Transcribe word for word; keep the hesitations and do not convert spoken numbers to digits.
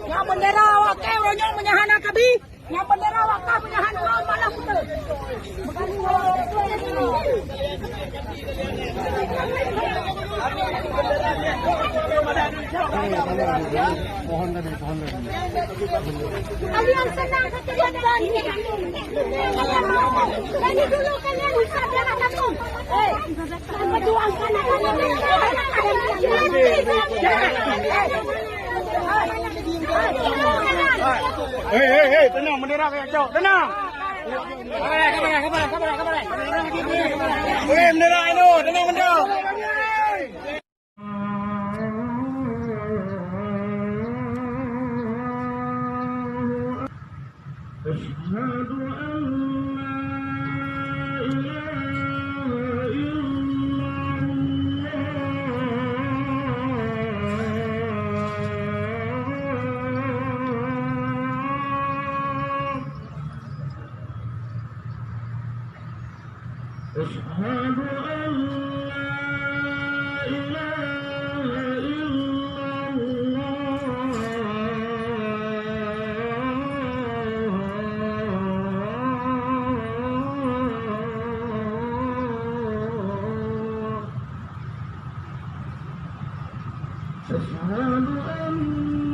Nyang bendera awak keu uroe nyoe meunyoe hana kabi, nyang bendera awak keu meunyoe hana malam beutôi. Pohon tadi, pohon tadi. Kalian senang saja. Dari dulu kalian bisa berangkat kampung. Eh, perjuangkan apa yang Hei, hei, hei, tenang, bendera kacau, tenang. Hei, bendera itu, tenang, bendera. أشهد أن لا إله إلا الله. أشهد أن لا إله إلا الله. أشهد أن